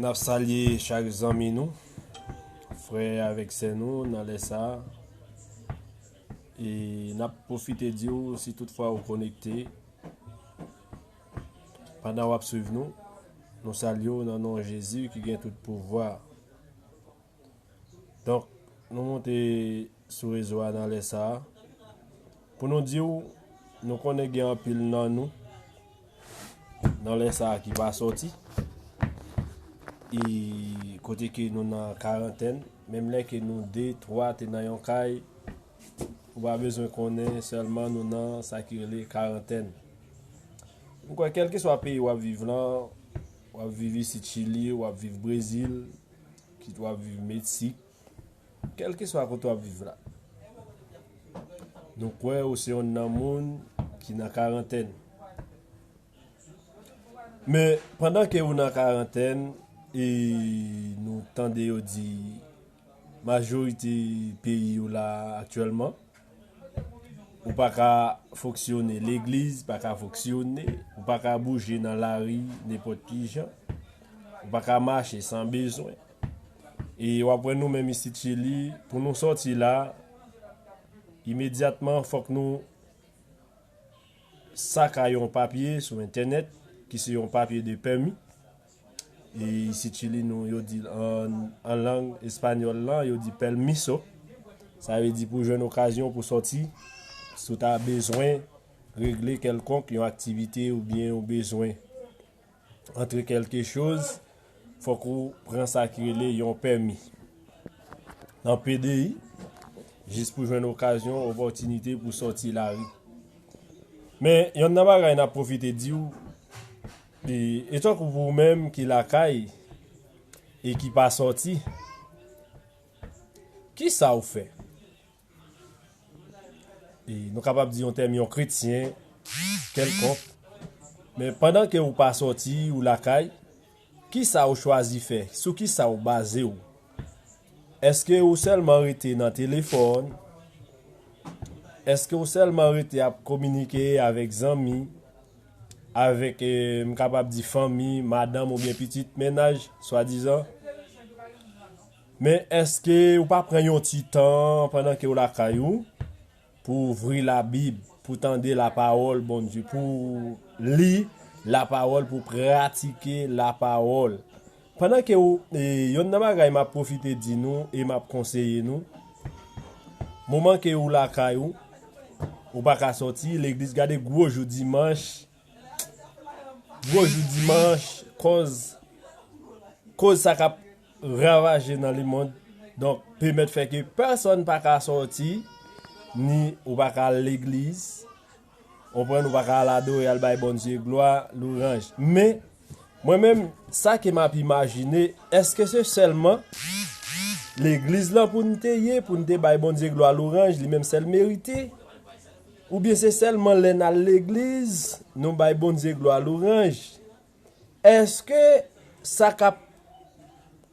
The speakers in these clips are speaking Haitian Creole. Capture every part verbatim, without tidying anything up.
N ap salye chak zanmi nou, frè avèk sè nou nan lè sa a. E n ap pwofite di w, si toutfwa ou konekte, pandan w ap swiv nou, nou salye w nan non Jezi ki gen tout pouvwa. Donk, nou monte sou rezo a nan lè sa a. Pou nou di w, nou konnen gen anpil nan nou nan lè sa a ki pa sòti. E kote ke nou nan karantèn, menm lè ke nou de, twa te nan yon kay, ou pa bezwen konnen, sèlman nou nan sa ki rele karantèn. M kwè kèlkeswa peyi w ap viv lan, w ap viv isit Chili, w ap viv Brezil, kit w ap viv Meksik, kèlkeswa kote w ap viv la. Nou kwè ou se yonn nan moun ki nan karantèn. Men, pandan ke ou nan karantèn, e nou tande yo di majorite peyi yo la aktyèlman, ou pa ka fonksyone, legliz pa ka fonksyone, ou pa ka bouje nan lari nenpòt ki jan, ou pa ka mache san bezwen. E w ap wè nou menm isit Chili, pou nou sòti la, imedyatman, fòk nou saka yon papye sou entènèt, ki se yon papye de pèmi. E isit Chili, nou, yo di l an, an lang espanyòl lan, yo di permiso. Sa vle di pou jwenn okazyon pou sòti, si w ta bezwen regle kèlkonk yon aktivite oubyen ou bezwen antre kèlke choz, fòk ou pran sa ki rele yon pèmi nan P D I, jis pou jwenn okazyon, opòtinite pou sòti lari. Men, yonn nan bagay n ap pwofite di w, e, etankou pou ou menm ki lakay e ki pa sòti, ki sa w fè? E nou kapab di yon tèm yon kretyen kèlkonk. Men pandan ke ou pa sòti, ou lakay, ki sa ou chwazi fè? Sou ki sa ou baze w? Èske ou sèlman rete nan telefòn? Èske ou sèlman rete ap kominike avèk zanmi, avèk, eh, m kapab di fanmi, madanm oubyen pitit, mennaj, swadizan? Men èske ou pa pran yon ti tan pandan ke w lakay ou pou ouvri Labib, pou tande lapawòl Bondye, pou li lapawòl, pou pratike lapawòl? Pandan ke w, e, yonn nan bagay m ap pwofite di nou e m ap konseye nou, moman ke ou lakay ou, ou pa ka sòti, legliz, gade gwo jou dimanch, gwo jou dimanch, kòz, kòz sa k ap ravaje nan lemonn. Donk, pèmèt fè ke pèsonn pa ka sòti, ni ou pa ka al legliz, konprann, ou pa ka al adore, al bay Bondye glwa, lwanj. Men, mwen menm, sa ke m ap imajine, èske se sèlman legliz lan pou n te ye, pou n te bay Bondye glwa, lwanj, li menm sèl merite? Oubyen se sèlman lè n al legliz, nou bay Bondye glwa, lwanj? Èske sa k ap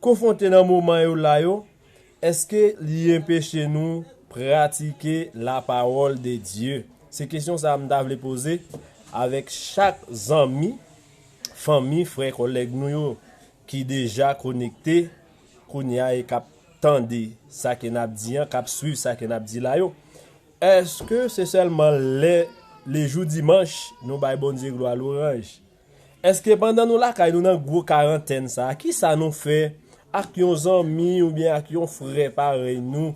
konfwonte nan moman yo la yo, èske li enpeche nou pratike lapawòl de Dye? Se kesyon sa a m ta vle poze avèk chak zanmi, fanmi, frè, kòlèg nou yo ki deja konekte kounye a e k ap tande sa ke n ap di an, k ap swiv sa ke n ap di la yo. Èske se sèlman lè, lejou dimanch, nou bay Bondye glwa, lwanj? Èske pandan nou lakay nou nan gwo karantèn sa a, kisa nou fè ak yon zanmi oubyen ak yon frè parèy nou,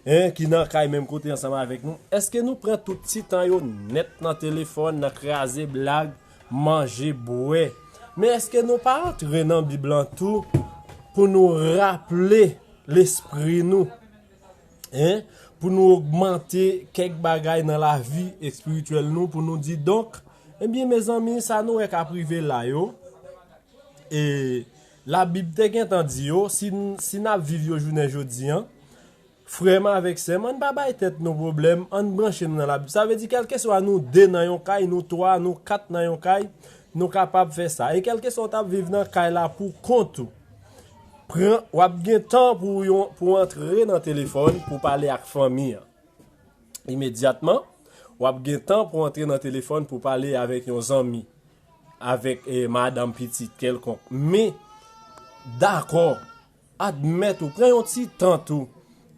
en, ki nan kay menm kote ansanm avèk nou? Èske nou pran tout ti tan yo nèt nan telefòn, nan kraze blag, manje, bwè? Men èske nou pa antre nan Bib lan tou pou nou raple lespri nou, en, pou nou ogmante kèk bagay nan lavi espirityèl nou, pou nou di, donk, ebyen, mezanmi, sa nou wè k ap rive la yo, e Labib te gentan di yo, si n, si n ap viv yo jounen jodi an, frè m avèk sè m, ann pa bay tèt nou pwoblèm, ann branche nou nan Labib. Sa vle di, kèlkeswa nou de nan yon kay, nou twa, nou kat nan yon kay, nou kapab fè sa. E kèlkeswa w t ap viv nan kay la pou kont ou, pran, w ap gen tan pou yon, pou antre nan telefòn, pou pale ak fanmi an. Imedyatman, w ap gen tan pou antre nan telefòn, pou pale avèk yon zanmi, avèk, eh, madanm, pitit kèlkonk. Men, Dakò, admèt ou pran yon ti tan tou,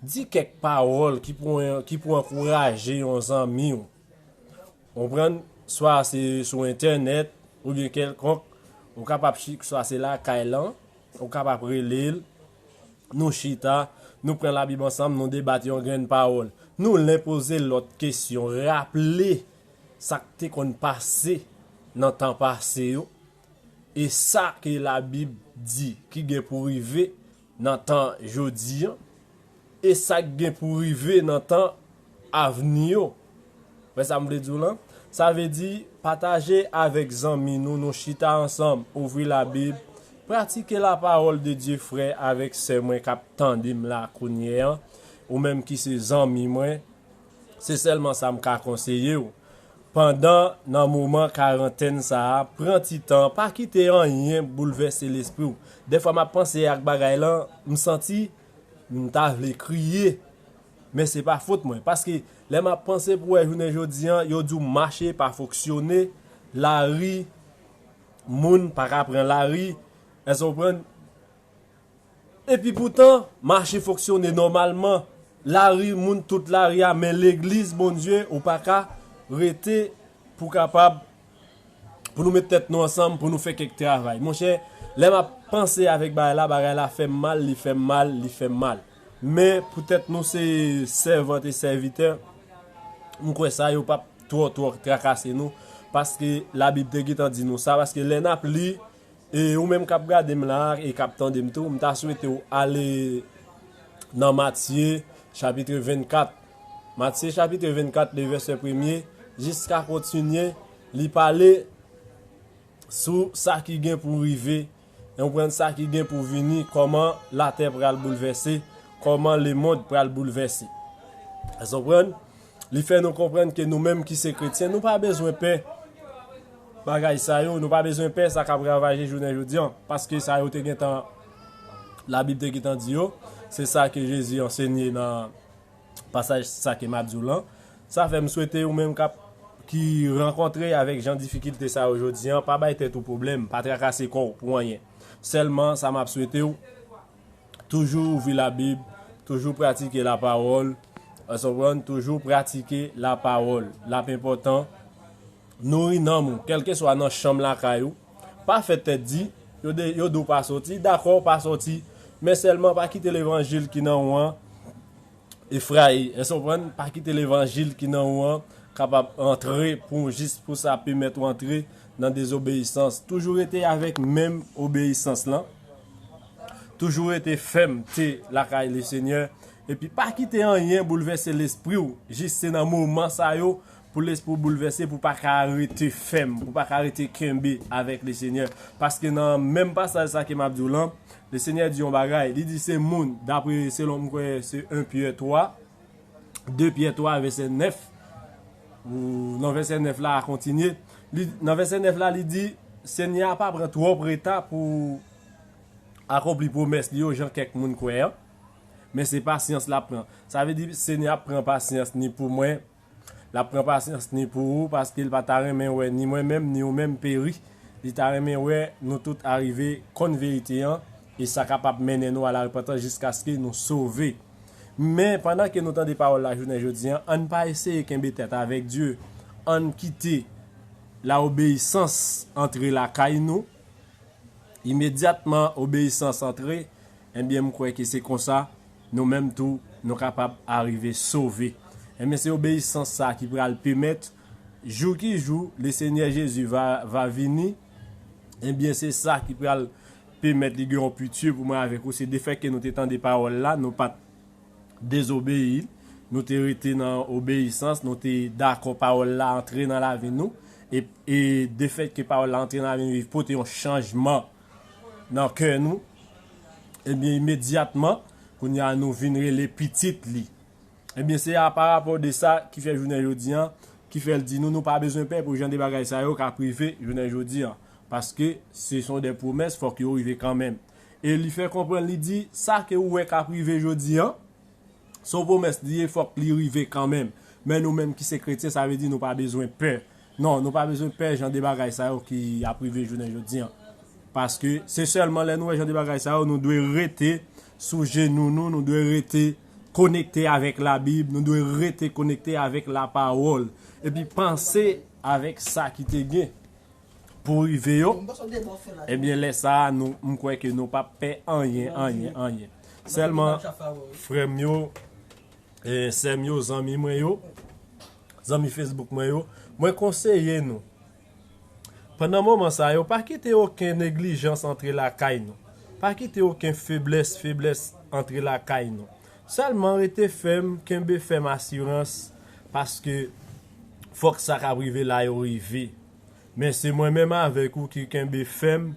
di kèk pawòl ki pou, ki pou ankouraje yon zanmi w. Ou konprann, swa se sou entènèt oubyen kèlkonk, ou kapab, swa se lakay lan, ou kapab rele l, nou chita, nou pran Labib ansanm, nou debat yon grenn pawòl. Nou len poze lòt kesyon, raple sa k te konn pase nan tan pase yo, e sa ke Labib di ki gen pou rive nan tan jodi an, e sa k gen pou rive nan tan avni yo. Wè sa m vle di w lan? Sa vle di, pataje avèk zanmi nou, nou chita ansanm, ouvri Labib, pratike lapawòl de Dye, frè avèk sè mwen k ap tande m la kounye an, ou menm ki se zanmi mwen, se sèlman sa m ka konseye w. Pandan nan moman karantèn sa a, pran ti tan, pa kite anyen boulvèse lespri w. Dèfwa m ap panse ak bagay lan, m santi m ta vle kriye. Men se pa fot mwen, paske lè m ap panse pou wè jounen jodi an, yo di w mache pa fonksyone, lari, moun pa ka pran lari, èske w konprann? Epi poutan, mache fonksyone nòmalman, lari, moun tout lari a, men legliz Bondye, ou pa ka rete pou kapab, pou nou met tèt nou ansanm, pou nou fè kèk travay. Monchè, lè m ap panse avèk bagay la, bagay la fè m mal, li fè m mal, li fè m mal. Men poutèt nou se sèvant e sèvitè, m kwè sa yo p ap twò, twò trakase nou, paske Labib te gentan di nou sa, paske lè n ap li, e ou menm k ap gade m la, e k ap tande m tou, m ta swete w ale nan Matye, chapit vennkat. Matye, chapit vennkat, de vèsè premye jiska kontinye, li pale sou sa ki gen pou rive, e w konprann, sa ki gen pou vini, kòman latè pral boulvèse, kòman lemonn pral boulvèse. Èske w konprann? Li fè nou konprann ke nou menm ki se kretyen, nou pa bezwen pè bagay sa yo, nou pa bezwen pè sa k ap ravaje jounen jodi an, paske sa yo te gentan, Labib te gentan di yo, se sa ke Jezi ansenye nan pasaj sa ke m ap di w lan. Sa fè m swete ou menm k ap, ki rankontre avèk jan difikilte sa yo jodi an, pa bay tèt ou pwoblèm, pa trakase kò w pou anyen. Sèlman, sa m ap swete w, toujou ouvri Labib, toujou pratike lapawòl, èske w konprann? Toujou pratike lapawòl. L ap enpòtan, nouri nanm ou, kèlkeswa nan chanm lakay ou. Pa fè tèt di, yo de, yo di w pa soti, dakò, pa soti, men sèlman pa kite levanjil ki nan ou an efraye. Èske w konprann? Pa kite levanjil ki nan ou an kapab antre pou, jis pou sa pèmèt ou antre nan dezobeyisans. Toujou rete avèk menm obeyisans lan. Toujou rete fèm te lakay Lesenyè. Epi pa kite anyen boulvèse lespri w. Jis se nan moman sa yo pou lespri w boulvèse, pou w pa ka rete fèm, pou w pa ka rete kenbe avèk Lesenyè. Paske nan menm pasaj sa ke m ap di w lan, Lesenyè di yon bagay. Li di se moun, dapre, selon m kwè se en Pyè twa, de Pyè twa, vèsè nèf, ou nan vèsè nèf la a kontinye. Li, nan vèsè nèf la, li di, Senyè a pa pran twòp reta pou akonpli pwomès li yo, jan kèk moun kwè an. Men se pasyans l ap pran. Sa vle di, Senyè ap pran pasyans ni pou mwen, l ap pran pasyans ni pou ou, paske l pa ta renmen wè ni mwen menm, ni ou menm peri. Li ta renmen wè nou tout arive konn verite an, e sa kapab mennen nou a larepantans jiskaske nou sove. Men, pandan ke nou tande pawòl la jounen jodi an, ann pa eseye kenbe tèt avèk Dye. Ann kite laobeyisans antre lakay nou. Imedyatman obeyisans antre, ebyen, m kwè ke se konsa, nou menm tou, nou kapab arive sove. Ebyen, se obeyisans sa ki pral pèmèt, jou ki jou, Lesenyè Jezi va, va vini, ebyen, se sa ki pral pèmèt li gen yon piti pou mwen avèk ou. Se defèt ke nou te tande pawòl la, nou pa t dezobeyi, nou te rete nan obeyisans, nou te dakò pawòl la antre nan lavi nou, e, e defèt ke pawòl la antre nan lavi nou, li pote yon chanjman nan kè nou, ebyen, imedyatman, kounye a nou vin rele pitit li. Ebyen, se a parapò de sa ki fè jounen jodi an, ki fè l di nou, nou pa bezwen pè pou jan de bagay sa yo k ap rive jounen jodi an. Paske se son de pwomès, fòk yo rive kanmenm. E li fè konprann, li di, sa ke ou wè k ap rive jodi an, se yon pwomès li ye, fòk li rive kanmenm. Men nou menm ki se kretyen, sa vle di nou pa bezwen pè. Non, nou pa bezwen pè jan de bagay sa yo ki ap rive jounen jodi an. Paske se sèlman lè nou wè jan de bagay sa yo, nou dwe rete sou jenou nou, nou dwe rete konekte avèk Labib, nou dwe rete konekte avèk lapawòl. Epi panse avèk sa ki te gen pou rive yo, ebyen, lè sa a, nou, m kwè ke nou p ap pè anyen, anyen, anyen. Sèlman, frè m yo, e, sè m yo, zanmi mwen yo, zanmi Facebook mwen yo, mwen konseye nou, pandan moman sa yo, pa kite okenn neglijans antre lakay nou. Pa kite okenn feblès, feblès antre lakay nou. Sèlman rete fèm, kenbe fèm asirans, paske fòk sa k ap rive la yo rive. Men se mwen menm avèk ou ki kenbe fèm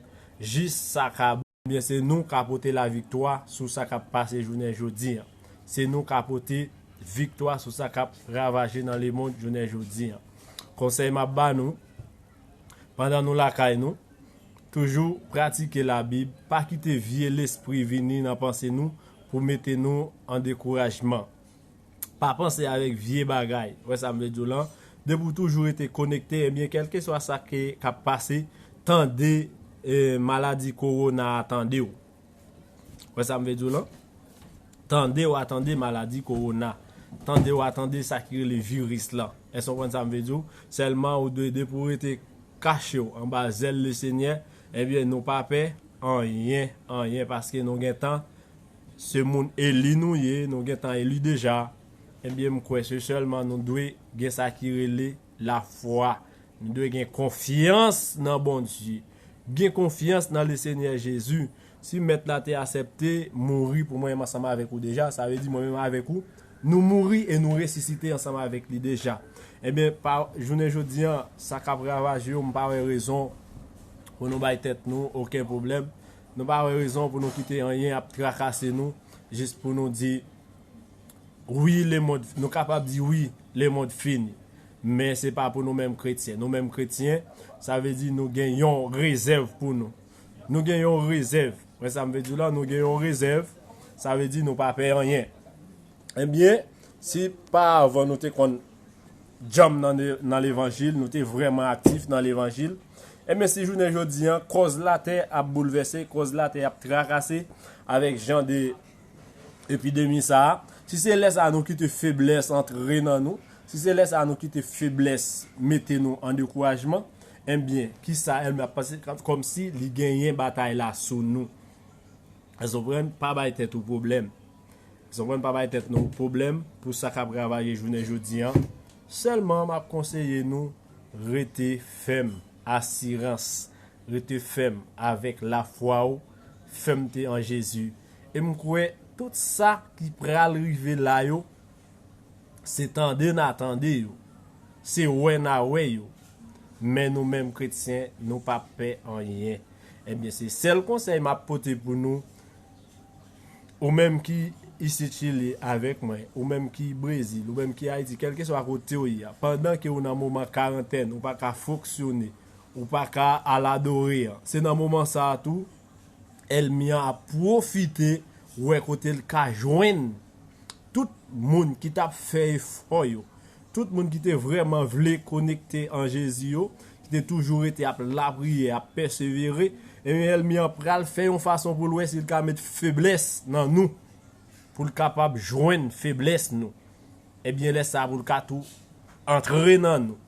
jis sa ka bon. Ebyen, se nou ka pote laviktwa sou sa k ap pase jounen jodi an. Se nou ka pote viktwa sou sa k ap ravaje nan lemonn jounen jodi an. Konsèy m ap ba nou, pandan nou lakay nou, toujou pratike Labib, pa kite vye lespri vini nan panse nou pou mete nou an dekourajman. Pa panse avèk vye bagay. Wè sa m vle di w lan? Depi w toujou rete konekte, ebyen, kèlkeswa sa ke, k ap pase, tande, e, maladi kowona a tande w. Wè sa m vle di w lan? Tande w a tande maladi kowona. Tande w a tande sa ki rele viris lan. Èske w konprann sa m vle di w? Sèlman ou dwe, depi w rete kache w anba zèl Lesenyè, ebyen, nou pa pè anyen, anyen, paske nou gentan se moun eli nou ye, nou gentan eli deja. Ebyen, m kwè se sèlman nou dwe gen sa ki rele lafwa. Nou dwe gen konfyans nan Bondye. Gen konfyans nan Lesenyè Jezi. Si Mèt la te aksepte mouri pou mwen menm ansanm avèk ou deja, sa vle di mwen menm avèk ou, nou mouri e nou resisite ansanm avèk li deja. Ebyen, pa, jounen jodi an, sa k ap ravaje yo, m pa wè rezon pou nou bay tèt nou okenn pwoblèm. Nou pa wè rezon pou nou kite anyen ap trakase nou, jis pou nou di, wi, lemonn, nou kapab di, wi, lemonn fini. Men se pa pou nou menm kretyen. Nou menm kretyen, sa vle di nou gen yon rezèv pou nou. Nou gen yon rezèv. Wè sa m vle di w la, nou gen yon rezèv. Sa vle di nou pa pè anyen. Ebyen, si pa avan nou te konn djanm nan, nan levanjil, nou te vrèman aktif nan levanjil, ebyen, si jounen jodi an, kòz latè ap boulvèse, kòz latè ap trakase avèk jan de epidemi sa a, si se lè sa a nou kite feblès antre nan nou, si se lè sa a nou kite feblès mete nou an dekourajman, ebyen, kisa ènmi ap panse? Kòmsi li genyen batay la sou nou. Èske w konprann? Pa bay tèt ou pwoblèm. Èske w konprann? Pa bay tèt nou pwoblèm pou sa k ap ravaje jounen jodi an. Sèlman, m ap konseye nou rete fèm, asirans, rete fèm avèk lafwa w, fèmte an Jezi. E m kwè tout sa ki pral rive la yo, se tande n a tande yo, se wè n a wè yo. Men nou menm kretyen, nou p ap pè anyen. Ebyen, se sèl konsèy m ap pote pou nou, ou menm ki isit Chili avèk mwen, ou menm ki Brezil, ou menm ki Ayiti, kèlkeswa kote w ye a, pandan ke w nan moman karantèn, ou pa ka fonksyone, ou pa ka al adore an, se nan moman sa a tou, ènmi an ap pwofite wè kote l ka jwenn tout moun ki t ap fè efò yo, tout moun ki te vrèman vle konekte an Jezi yo, ki te toujou rete ap lapriyè, ap pèsevere, ebyen, ènmi an pral fè yon fason pou l wè si l ka met feblès nan nou, pou l kapab jwenn feblès nou. Ebyen, lè sa a, pou l ka tou antre nan nou.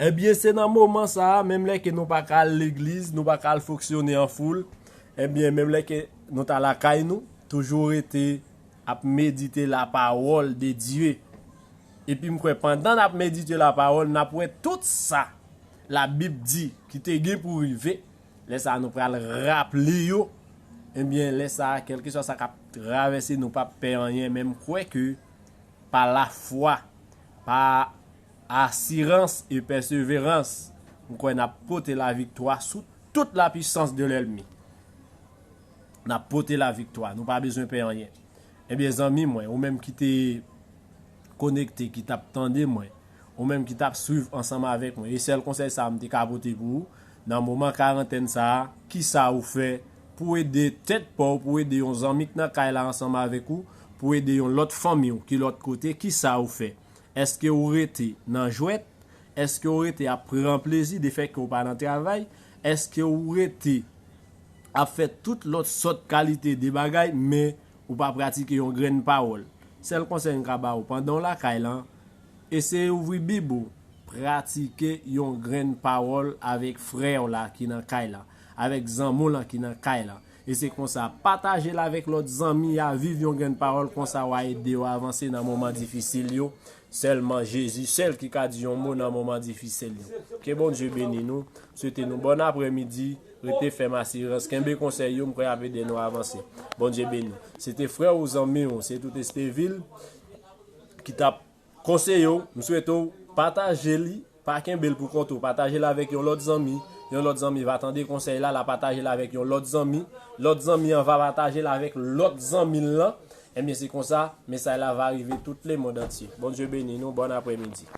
Ebyen, se nan moman sa a, menm lè ke nou pa ka al legliz, nou pa ka al fonksyone an foul, ebyen, menm lè ke nou ta lakay nou, toujou rete ap medite lapawòl de Dye. Epi m kwè pandan n ap medite lapawòl, n ap wè tout sa Labib di ki te gen pou rive. Lè sa a, nou pral raple yo. Ebyen, lè sa a, kèlkeswa sa k ap travèse nou, p ap pè anyen, men m kwè ke pa lafwa, pa asirans e pèseverans, m kwè n ap pote laviktwa sou tout la puissance de l'ennemi. N ap pote laviktwa, nou pa bezwen pè anyen. Ebyen, zanmi mwen, ou menm ki te konekte, ki t ap tande mwen, ou menm ki t ap swiv ansanm avèk mwen, e sèl konsèy sa a m te ka pote pou ou, nan moman karantèn sa a, kisa ou fè pou ede tèt pa w, pou ede yon zanmi k nan kay la ansanm avèk ou, pou ede yon lòt fanmi w ki lòt kote, kisa ou fè? Èske ou rete nan jwèt? Èske ou rete ap pran plezi de fèt ke ou pa nan travay? Èske ou rete ap fè tout lòt sòt kalite de bagay, men ou pa pratike yon grenn pawòl? Sèl konsèy m ka ba ou, pandan w lakay lan, eseye ouvri Bib ou, pratike yon grenn pawòl avèk frè w la ki nan kay la, avèk zanmi w lan ki nan kay la. E se konsa, pataje l avèk lòt zanmi a, viv yon grenn pawòl, konsa w a ede yo avanse nan moman difisil yo. Sèlman Jezi sèl ki ka di yon mo nan moman difisil yo. Ke Bondye beni nou, swete nou bòn aprèmidi, rete fèm asirans, kenbe konsèy yo, m kwè y ap ede nou avanse. Bondye beni. Se te frè ou zanmi ou, se tout Estevil ki t ap konseye w, m swete w pataje li, pa kenbe l pou kont ou, pataje l avèk yon lòt zanmi, yon lòt zanmi va tande konsèy la, l a pataje l avèk yon lòt zanmi, lòt zanmi an va pataje l avèk lòt zanmi l lan, ebyen se konsa, mesaj la va rive tout lemonn antye. Bondye beni nou, bòn aprèmidi.